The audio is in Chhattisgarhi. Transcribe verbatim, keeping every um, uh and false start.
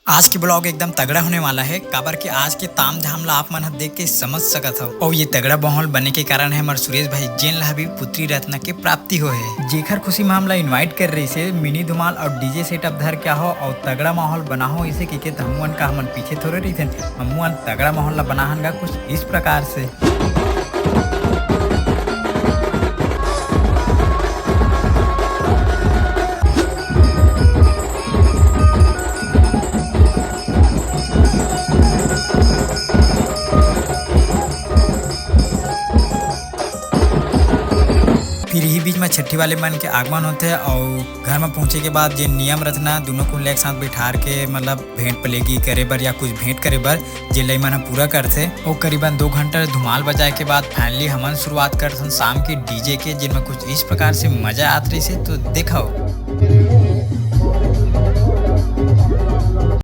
आज के ब्लॉग एकदम तगड़ा होने वाला है, काबर कि आज के ताम झाम ला आप मन ह देख के समझ सकत हव। और ये तगड़ा माहौल बने के कारण है हमारे सुरेश भाई, जेन ला भी पुत्री रत्ना के प्राप्ति होए है, जेखर खुशी में हमला इनवाइट कर रही से मिनी धुमाल और डीजे सेटअप धर क्या हो और तगड़ा माहौल बना हो इसे, क्योंकि तो हमन का हमन पीछे थोड़े रही थे, हमन तगड़ा माहौल ला बनाहन का कुछ इस प्रकार से। फिर यही बीच में छट्ठी वाले मन के आगमन होते और घर में पहुंचे के बाद जे नियम रथना दोनों कुल्ला एक साथ बैठार के मतलब भेंट पलेगी करे बर या कुछ भेंट करे बर जे लई मन ह पूरा करथे। और करीबन दो घंटा धुमाल बजाए के बाद फाइनली हमन शुरुआत करथन शाम के डीजे के, जिनमें कुछ इस प्रकार से मजा आत रही से। तो देखो।